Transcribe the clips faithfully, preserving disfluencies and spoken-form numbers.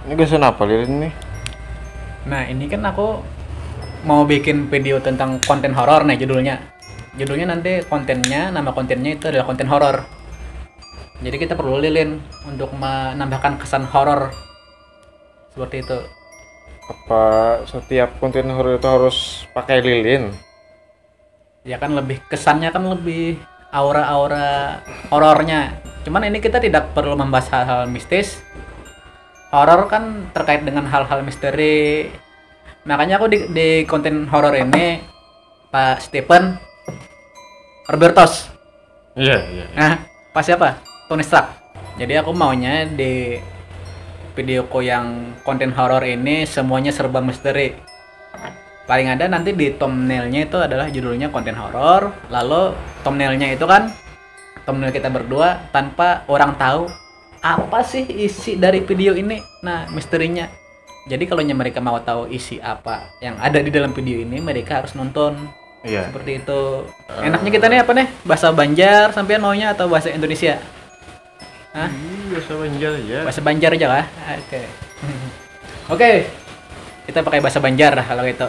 Ini gasan apa, Lilin, nih? Nah, ini kan aku mau bikin video tentang konten horor nih judulnya. Judulnya nanti kontennya, nama kontennya itu adalah konten horor. Jadi kita perlu lilin untuk menambahkan kesan horor seperti itu. Apa setiap konten horor itu harus pakai lilin? Ya kan, lebih kesannya kan lebih aura-aura horornya. Cuman ini kita tidak perlu membahas hal-hal mistis. Horor kan terkait dengan hal-hal misteri. Makanya aku di, di konten horor ini, Pak Stephen Robertos. Iya, iya. Nah, Pak siapa? Tony Stark. Jadi aku maunya di videoku yang konten horor ini semuanya serba misteri. Paling ada nanti di thumbnailnya itu adalah judulnya konten horor. Lalu thumbnailnya itu kan thumbnail kita berdua tanpa orang tahu apa sih isi dari video ini. Nah, misterinya. Jadi kalau mereka mau tahu isi apa yang ada di dalam video ini, mereka harus nonton. Iya. Seperti itu. Enaknya kita nih apa nih? Bahasa Banjar sampean maunya atau bahasa Indonesia? Hah? Ih, bahasa Banjar aja. Bahasa Banjar aja kah? Oke. Oke. Kita pakai bahasa Banjar lah kalau gitu.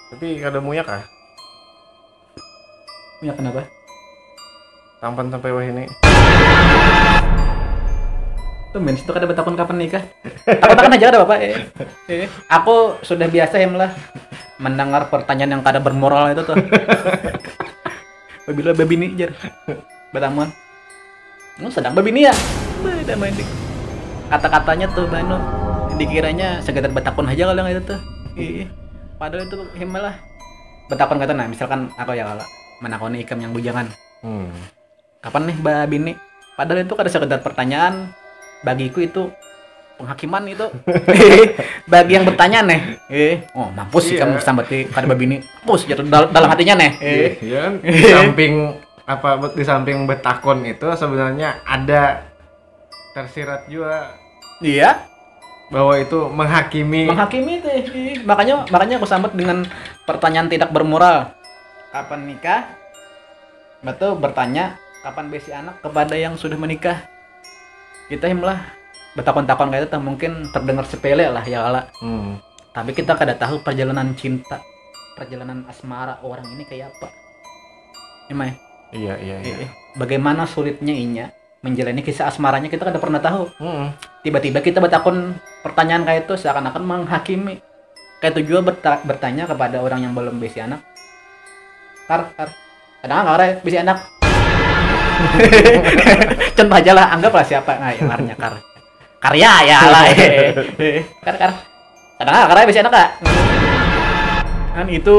Tapi kada muyak kah? Ya, kenapa? Tampan sampai wah ini. Tumben situ kada batakun kapan nikah. Takun-takun aja kada apa-apa. Eh. Eh. Aku sudah biasa ya lah mendengar pertanyaan yang kada bermoral itu tuh. Bila babini jar. Batamuan. Lu sedang babini ya? Beda main di kata-katanya tuh banu. Dikiranya sekedar batakun aja kalau yang itu tuh. Ih. Padahal itu himalah batakun kata, nah, misalkan aku ya kalau menakoni ikam yang bujangan. Hmm. Kapan nih babini? Padahal itu kada sekedar pertanyaan, bagiku itu penghakiman itu. Bagi yang bertanya nih, eh, oh mampus sih Iya. Kamu sambat kada babini, mampus jatuh dal- dalam hatinya nih. Eh. Iya kan? Di samping apa, di samping betakon itu sebenarnya ada tersirat juga Iya, bahwa itu menghakimi. Menghakimi itu. Ih, makanya makanya aku sambat dengan pertanyaan tidak bermoral. Kapan nikah? Betul, bertanya kapan besi anak kepada yang sudah menikah. Kita himlah betakon-takon kayak itu mungkin terdengar sepele lah ya kala. Hmm. Tapi kita kada tahu perjalanan cinta, perjalanan asmara orang ini kayak apa. Ya, Mai? Iya, iya, iya. Eh, eh, bagaimana sulitnya inya menjalani kisah asmaranya, kita kada pernah tahu. Hmm. Tiba-tiba kita batakon pertanyaan kayak itu seakan-akan menghakimi. Kayak itu juga berta- bertanya kepada orang yang belum besi anak. Kar, kar. Ada nggak kar besi anak? Contoh aja lah, anggaplah siapa, nah, yang ngarannya Kar. Karya ya lah. Eh, eh. Kar, kar. Ada nggak kar besi anak kak? Kan itu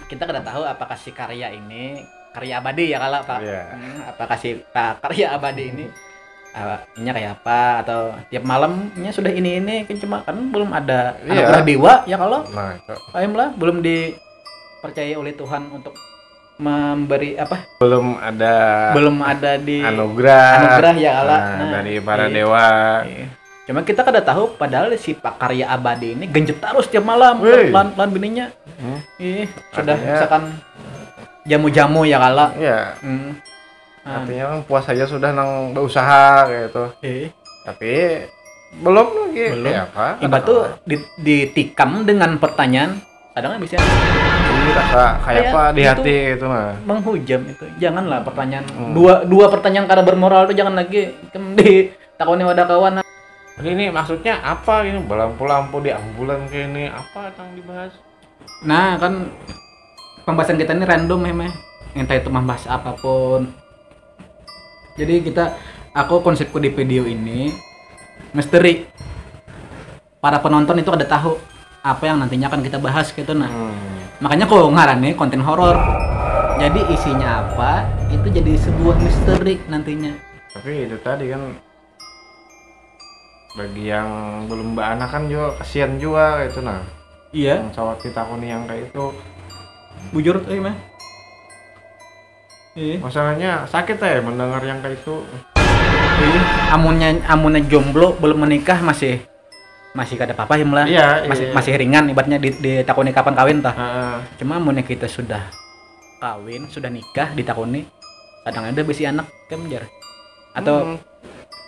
kita kada tahu apakah si Karya ini karya abadi ya kalau pak. Iya. Hmm, apakah si Pak Karya Abadi ini ah, inya kayak apa atau tiap malamnya sudah ini ini kan cuma kan belum ada anak Iya. Buah Dewa ya kalau Nah, itu paham lah, belum dipercayai oleh Tuhan untuk memberi apa, belum ada belum ada di anugerah. anugerah ya Allah. Nah, Nah, dari para iya. Dewa. Iya. Cuma kita kada tahu padahal si Pak Karya Abadi ini genjot terus tiap malam Wih. lan lan bininya. Hmm. Ih, sudah Artinya- misalkan jamu-jamu ya kala. Iya. Hmm. Ah, Artinya kan puas aja sudah nang berusaha kayak itu. eh, Tapi belum lagi. Belum. Kayak apa? Imbah tuh di- ditikam dengan pertanyaan, kadang bisa Jadi rasa kayak Kayak apa di itu- hati itu mah. Menghujam itu. Janganlah pertanyaan Hmm. dua dua pertanyaan kada bermoral itu jangan lagi. Kem- ditakoni wadah kawan. Ini maksudnya apa ini, belampu-lampu di ambulan kayak ini, apa yang dibahas? Nah, kan pembahasan kita ini random ya, Meh. Entah itu membahas apapun. Jadi kita, aku konsepku di video ini misteri. Para penonton itu ada tahu apa yang nantinya akan kita bahas gitu nah. Hmm. Makanya aku ngarani konten horor. Jadi isinya apa itu jadi sebuah misteri nantinya. Tapi itu tadi kan bagi yang belum beranak kan juga kasihan juga kayak itu nah. Iya, Yang sawat ditakoni yang kayak itu. bujur tuh mah. Iya. Masalahnya sakit ya mendengar yang kayak itu. Iya. Amunnya amunnya jomblo belum menikah masih masih kada apa-apa ya lah. Iya, masih iya. Masih ringan ibaratnya di, ditakoni kapan kawin tah. Heeh. Cuma amunnya kita sudah kawin, sudah nikah ditakoni kadang ada bisi anak kan jar. Atau Hmm.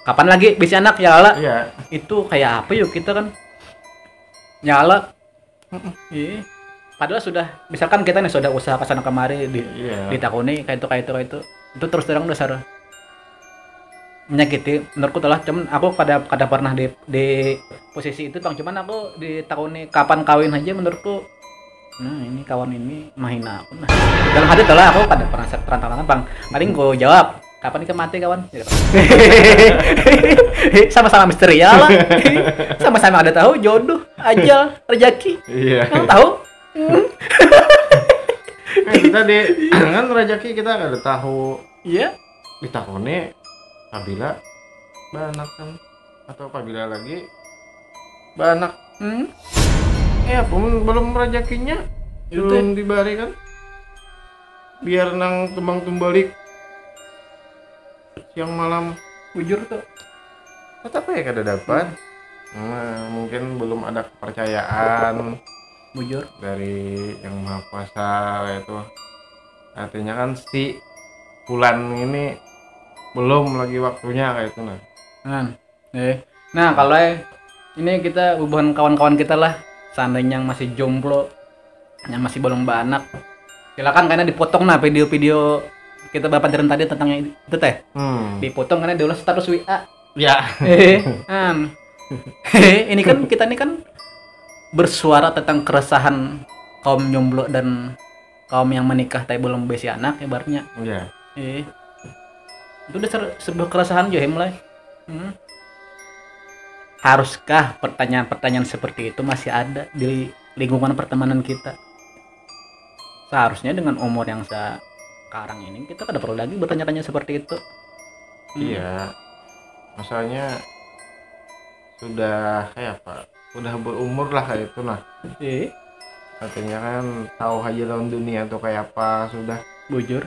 Kapan lagi bisi anak, ya lah? Iya. Itu kayak apa yuk kita kan? Ya lah. Iya. Padahal sudah, misalkan kita nih sudah usaha kesana kemari di, iya, ditakuni kayak itu, kayak itu, kayak itu. Itu terus terang dasar menyakiti menurutku telah. Cuman aku kada, kada pernah di, di posisi itu, Bang. Cuman aku ditakuni kapan kawin aja, menurutku, nah, ini kawan ini mahina aku, nah. Dalam hati telah aku kada pernah terantang-antang, Bang. Paling ku jawab, "Kapan kita mati, kawan?" Gitu. Sama-sama misteri ya lah. Sama-sama ada tahu jodoh, ajal, rezeki. Iya. Yang tahu? Hmm. Kan kita di kan rezeki kita kada tahu. Iya. Ditakuni apabila beranak kan, atau apabila lagi beranak. Hmm. Ya pun belum rezekinya, itu belum dibari kan. Biar nang tumbang tumbalik siang malam. Bujur tuh. Tetap ya kada dapat. Hmm. Nah, mungkin belum ada kepercayaan. Bujur. Dari Yang Maha Kuasa itu. Artinya kan si bulan ini belum lagi waktunya kayak itu, nah. Nah, eh. Nah, kalau eh, ini kita bubuhan kawan-kawan kita lah, seandainya yang masih jomblo, yang masih belum beranak, silakan karena dipotong nah video-video kita bapak tadi tentang itu teh. Hmm. Dipotong karena diulas status W A. Ya. Eh, an. Eh, ini kan kita ini kan bersuara tentang keresahan kaum jomblo dan kaum yang menikah tapi belum bisi anak ibaratnya. Iya. Eh. Itu udah sebuah keresahan juga mulai. Hmm. Haruskah pertanyaan-pertanyaan seperti itu masih ada di lingkungan pertemanan kita? Seharusnya dengan umur yang sekarang ini kita kada perlu lagi bertanya-tanya seperti itu. Hmm. Iya. Masalahnya sudah kayak apa? Udah berumur lah kayak itu nah. Iya. Artinya kan tahu aja lawan dunia tuh kayak apa sudah. Bujur.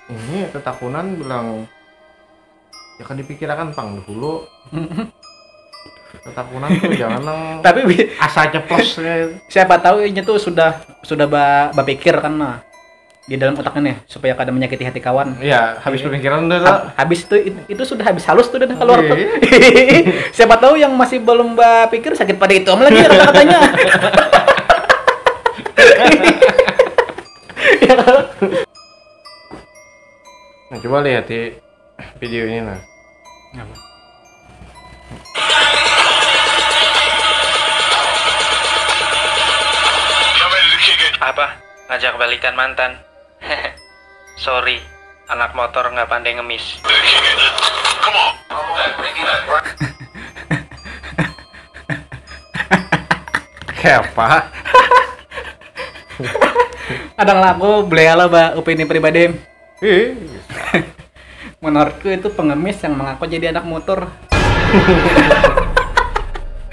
Ini ketakunan bilang ya kan dipikirakan pang dulu. Ketakunan tuh jangan nang tapi asa ceplos kayak. Siapa tahu inya tuh sudah sudah ba, bapikir kan nah di dalam otaknya nih supaya kada menyakiti hati kawan. Iya, habis pemikiran udah lah. Habis itu itu sudah habis halus tuh udah keluar tuh. Siapa tahu yang masih belum berpikir sakit pada itu lagi kata-katanya. Nah, coba lihat di video ini nah. Apa? Apa? Ngajak balikan mantan? Sorry, anak motor nggak pandai ngemis. Siapa? Kadang laku beliau lah ba opini pribadi. Menurutku itu pengemis yang mengaku jadi anak motor.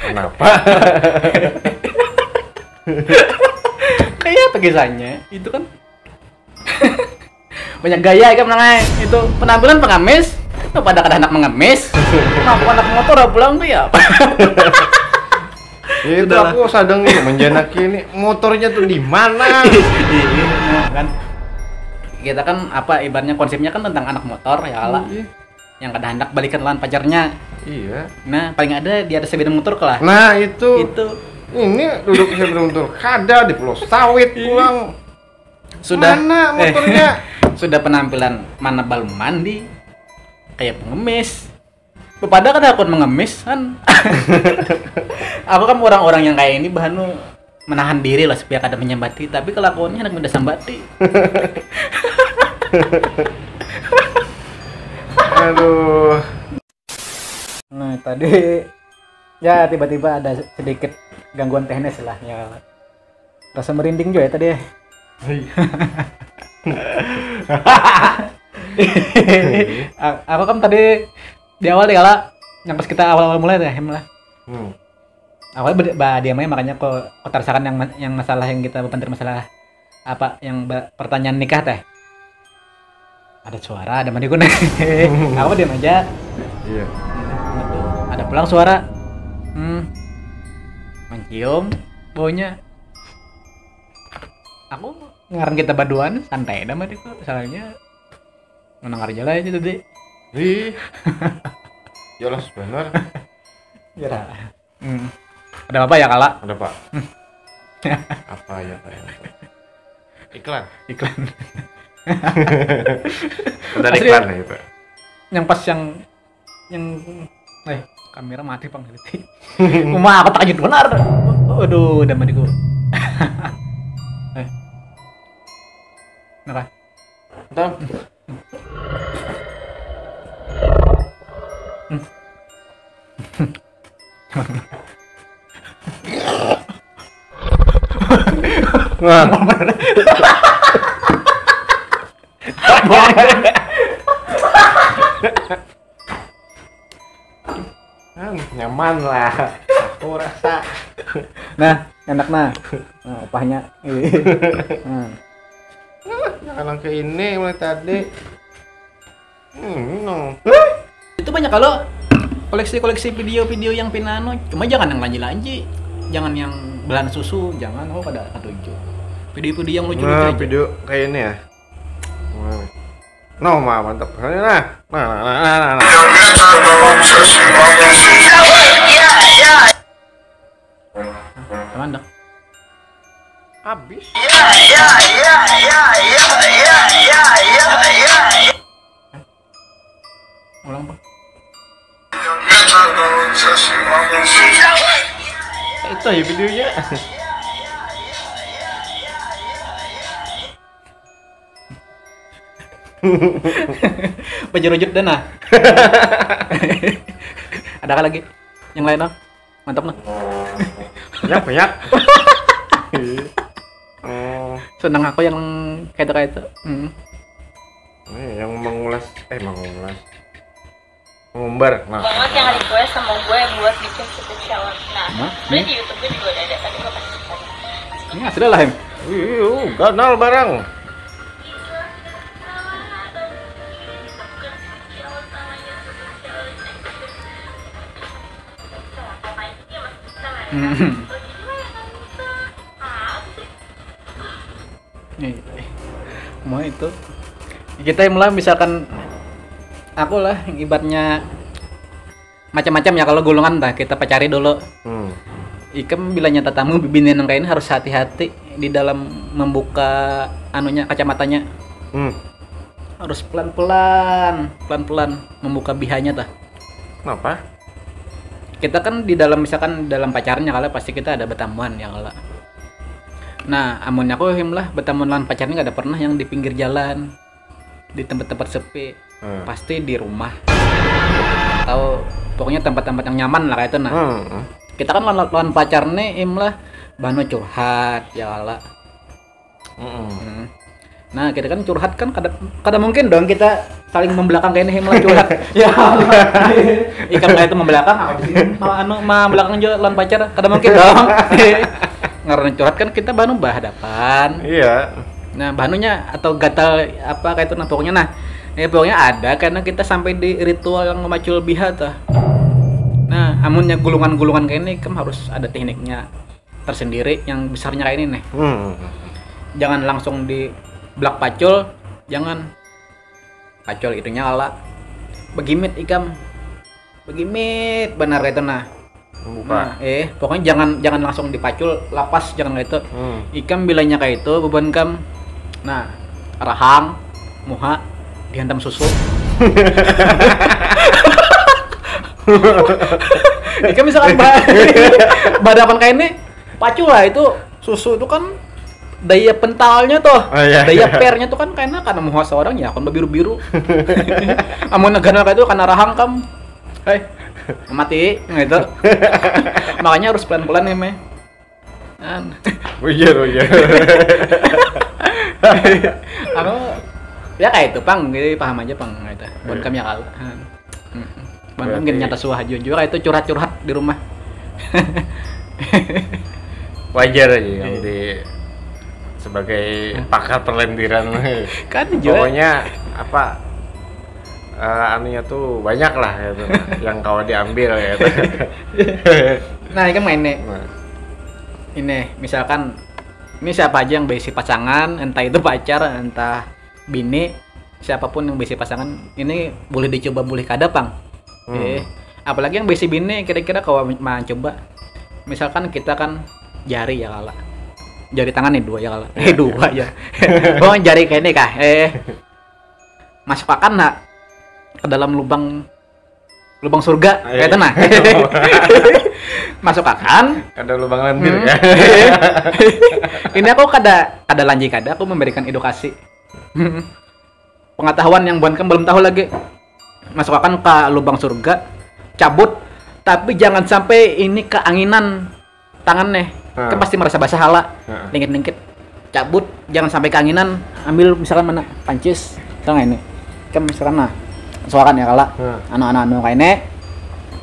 Kenapa? Kayak apa kisahnya? Itu kan banyak gaya kan menang itu penampilan pengemis. Nah, pada kada anak mengemis. Nah, anak motor pulang tuh ya. Ya itu aku sadang nih menjanaki ini motornya tuh di mana? Iya, nah, kan. Kita kan apa ibaratnya konsepnya kan tentang anak motor ya lah. Iya. Yang kada hendak balikan lawan pacarnya. Iya. Nah, paling ada di atas sepeda motor lah. Nah, itu. Itu. Ini duduk sepeda motor kada di pulau sawit iya. Pulang. Sudah mana eh, motornya? Sudah penampilan mana belum mandi. Kayak pengemis. Pada kada akun mengemis kan. Aku kan orang-orang yang kayak ini bahan menahan diri lah supaya kada menyambati, tapi kelakuannya hendak minta sambati. Aduh. Nah, tadi ya tiba-tiba ada sedikit gangguan teknis lah ya. Rasa merinding juga ya tadi. Aku kan tadi di awal ya lah yang pas kita awal-awal mulai teh lah hmm. Awalnya ba diam aja makanya kok kok terasakan yang yang masalah yang kita bebandir masalah apa yang pertanyaan nikah teh ada suara ada mandi kuning aku diam aja iya ada pulang suara hmm mencium baunya aku ngarang kita baduan santai dah mah soalnya menang aja lah itu tadi Ih. Jelas benar. Ya. Hmm. Ada apa ya, Kala? Ada, Pak? Apa ya, Pak? Ya, Pak? Iklan. Iklan. Benar. Asli, iklan ya, Pak. Yang pas yang yang eh, kamera mati, Bang. Uma, aku takjut benar. Aduh, udah matiku. Eh. Nah, Tam. Wah. Nah, nyaman lah. Aku rasa. Nah, enak nah. Nah, upahnya. Nah. Jangan ke ini mulai tadi. Hmm, no. Itu banyak kalau koleksi-koleksi video-video yang pinano, cuma jangan yang lanji-lanji, jangan yang belahan susu, jangan. Oh, pada katuju video-video yang lucu-lucu. Nah, aja. Video kayak ini ya. Nah. No, mah mantap. Nah, nah, nah, nah, nah. Mantap. Habis. Ulang, Pak. Itu ya videonya. Bajurujut dah nah. Ada lagi yang lain, ah? Mantap nah. Banyak, banyak. Oh. Senang aku yang kayak itu, kayak itu. Hmm. Ini yang mengulas, eh, mengulas, mengumbar. Nah, banget yang request sama gue buat bikin script shower. Nah, nah, sebenarnya di YouTube gue juga udah ada, tapi gue kasih. Ini sudah lah, Hem. Iya, ganal barang. Hmm. Mau itu kita mulai, misalkan aku lah, ibaratnya macam-macam ya, kalau gulungan dah kita pacari dulu. Hmm. Ikam bila nyata tamu bibinian yang kayak ini harus hati-hati di dalam membuka anunya, kacamatanya. Hmm. Harus pelan-pelan, pelan-pelan membuka bihanya dah. Kenapa? Kita kan di dalam, misalkan dalam pacaran ya, kalau pasti kita ada bertamuan ya, kalau. Nah, amunnya aku, Him, lah, bertamuan dengan pacarnya nggak ada pernah yang di pinggir jalan, di tempat-tempat sepi. Hmm. Pasti di rumah atau pokoknya tempat-tempat yang nyaman lah kayak itu nah. Hmm. Kita kan lawan, lawan pacar nih, Im, lah, banu curhat ya, kala. Hmm. Nah, kita kan curhat kan kada, kada mungkin dong kita saling membelakang kayak ini, Im, lah, curhat. Ya, ikam kayak itu membelakang, apa sih? Anu, membelakang juga lawan pacar, kada mungkin dong. Karena curhat kan kita banu berhadapan. Iya. Nah, banunya atau gatal apa kayak itu nah, pokoknya nah. Ya, pokoknya ada karena kita sampai di ritual yang memacul biha tuh. Nah, amunnya gulungan-gulungan kayak ini, kamu harus ada tekniknya tersendiri yang besarnya kayak ini nih. Hmm. Jangan langsung di blak pacul, jangan pacul itunya, ala begimit ikam. Begimit benar itu nah. Membuka. Nah, eh, pokoknya jangan, jangan langsung dipacul, lapas, jangan kayak itu. Hmm. Ikam bilanya kayak itu beban kam. Nah, rahang, muha, dihantam susu. Ikam misalkan bah, badapan kayak ini, pacul lah itu, susu itu kan daya pentalnya tuh, oh, iya, daya pernya tuh kan karena, karena muha seorang ya kan berbiru-biru. Amun ganal kayak itu karena rahang kam. Hei, mati gitu. Makanya harus pelan-pelan nih, meh. An. Bujur, bujur. Aku ya kayak itu, pang, jadi paham aja, pang, gitu. Buat kami ya kalau. Bang kan nyata suah jujur itu curhat-curhat di rumah. Wajar aja yang di sebagai pakar perlendiran. Kan juga. Pokoknya apa, eh, anunya tuh banyak lah gitu, yang kawa diambil gitu. Nah, ini main nih. Nah. Ini misalkan ini siapa aja yang berisi pasangan, entah itu pacar, entah bini, siapapun yang bisi pasangan ini boleh dicoba, boleh kada pang. Hmm. Eh, apalagi yang bisi bini, kira-kira kawa mencoba. Misalkan kita kan jari ya kala, jari tangan nih dua ya kala, eh dua ya. Oh, jari kayak ini kah, eh, masuk akan nak ke dalam lubang lubang surga kayak itu nah. Masuk akan. Ada lubang landir hmm. Ya. Ini aku kada kada lanji kada aku memberikan edukasi. Pengetahuan yang buan kam belum tahu lagi. Masuk akan ke lubang surga, cabut, tapi jangan sampai ini keanginan tangan nih. Hmm. Kan pasti merasa basah hala. Hmm. Lingkit-lingkit. Cabut, jangan sampai keanginan. Ambil misalkan mana pancis, misalkan ini. Kan misalkan nah, suakan ya kala. Hmm. Anu-anu anu kayak ini.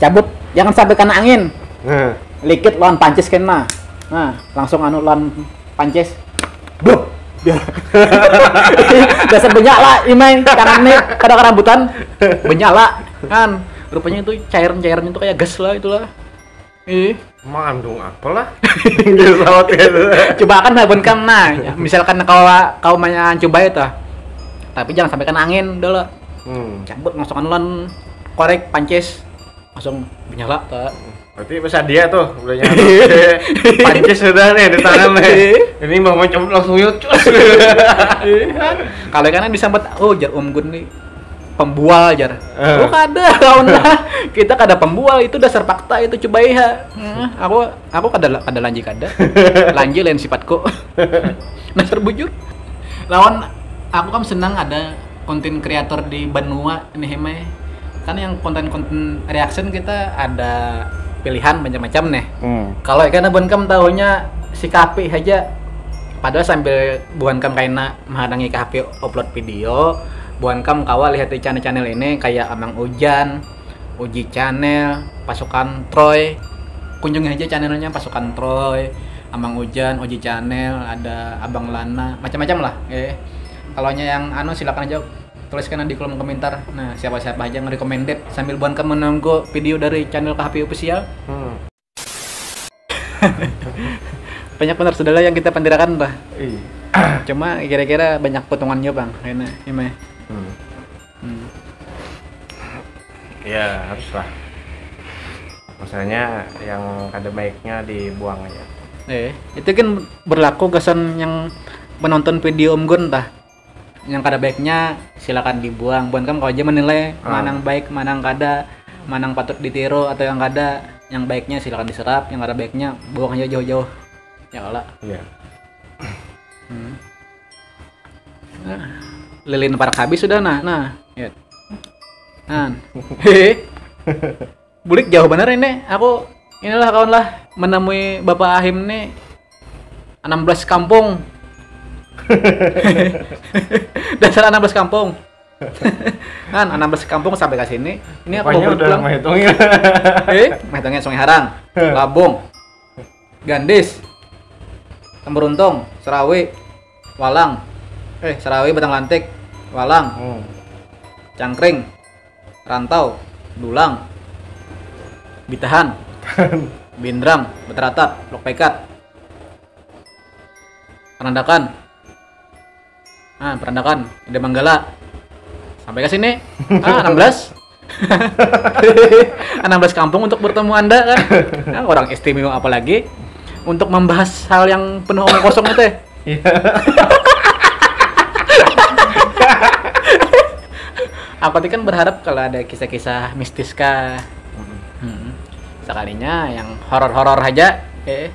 Cabut, jangan sampai kena angin. Hmm. Likit lawan pancis kena. Nah, langsung anu lawan pancis. Duh, biar dasar banyak lah imai tangan nih pada kerambutan banyak lah kan rupanya itu cairan-cairan itu kayak gas lah itulah. Ih. Mengandung apalah? Di pesawat itu. Coba kan sabun kam nah, ya, misalkan kau kau manya coba itu. Tapi jangan sampai kena angin dulu. Hmm. Cabut masukkan lon korek pancis langsung menyala tuh. Berarti masa dia tuh udah nyala. Pancis sudah nih di tangan nih. Ini mau mencabut langsung yuk. Kalau ikan disambat oh jar Om Gun nih pembual jar. Uh. Oh kada kawan lah. Kita kada pembual itu dasar fakta itu coba iha. Hmm, aku aku kada kada lanji kada. Lanji lain sifatku. Dasar bujur. Lawan aku kan senang ada konten kreator di Banua ini hemai. Kan yang konten-konten reaction kita ada pilihan macam-macam nih. Hmm. Kalau ikan abon kam tahunya si kapi aja. Padahal sambil buhan kam kaina menghalangi K H P upload video, buhan kam kawa lihat di channel-channel ini kayak Amang Ujan, Uji Channel, Pasukan Troy. Kunjungi aja channelnya Pasukan Troy, Amang Ujan, Uji Channel, ada Abang Lana, macam-macam lah. Eh, kalau yang anu silakan aja tuliskan di kolom komentar. Nah, siapa-siapa aja yang recommended sambil buhan kam menunggu video dari channel K H P official. Hmm. Banyak benar saudara yang kita pandirakan bah. Iya. Cuma kira-kira banyak potongannya bang, kayaknya, ya, hmm. Hmm. Ya haruslah. Maksudnya yang kada baiknya dibuang aja. Eh, itu kan berlaku kesan yang menonton video Om Gun tah. Yang kada baiknya silakan dibuang. Bukan kamu aja menilai ah. Mana yang baik, mana yang kada, mana yang patut ditiru atau yang kada. Yang baiknya silakan diserap, yang kada baiknya buang aja jauh-jauh. Ya kala. Iya. Hmm. Nah, lilin parak habis sudah nah. Nah, ya. Nah. Bulik jauh benar ini. Aku inilah kawan lah menemui Bapak Ahim nih enam belas kampung. Dasar enam belas kampung. Kan enam belas kampung sampai ke sini. Ini aku udah menghitung ya. Eh, menghitungnya Sungai Harang, Labung, Gandis, Temberuntung, Serawi, Walang. Eh, Serawi Batang Lantik, Walang. Hmm. Cangkring, Rantau, Dulang, Bitahan, Bindrang, Bataratap, Lok Pekat, Perandakan. Ah, Perandakan, Ida Manggala. Sampai ke sini. Ah, enam belas. enam belas kampung untuk bertemu Anda kan. Nah, orang istimewa apalagi untuk membahas hal yang penuh omong kosong itu ya. Iya. Aku tuh kan berharap kalau ada kisah-kisah mistis kah. Hmm. Sekalinya yang horor-horor aja. Eh.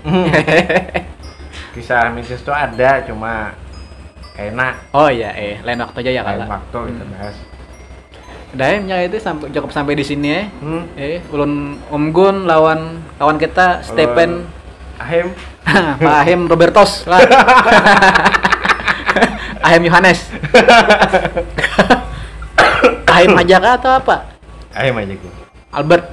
Kisah mistis tuh ada cuma enak. Oh iya, eh lain waktu aja ya kalau. Lain waktu kita bahas. Dah, ya, itu sampai cukup sampai di sini ya. Hmm. Eh, ulun Om Gun lawan kawan kita Stephen Ahim. Pak Ahim Robertos lah. Ahim Yohanes. Ahim aja kah atau apa? Ahim aja gue. Albert.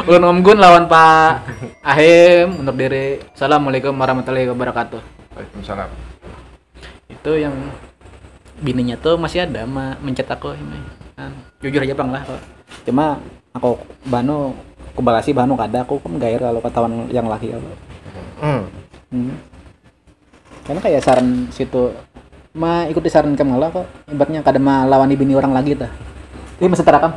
Ulun Om Gun lawan Pak Ahim untuk diri. Assalamualaikum warahmatullahi wabarakatuh. Waalaikumsalam. Itu yang bininya tuh masih ada ma- mencet aku ini. Nah, jujur aja bang lah kok. Cuma aku banu aku balasi banu kada aku kan gair kalau ketahuan yang laki aku. Hmm. Hmm. Karena kayak saran situ Mengikuti saran kam lah kok, ibaratnya kada melawani bini orang lagi tuh. Ini masih terekam.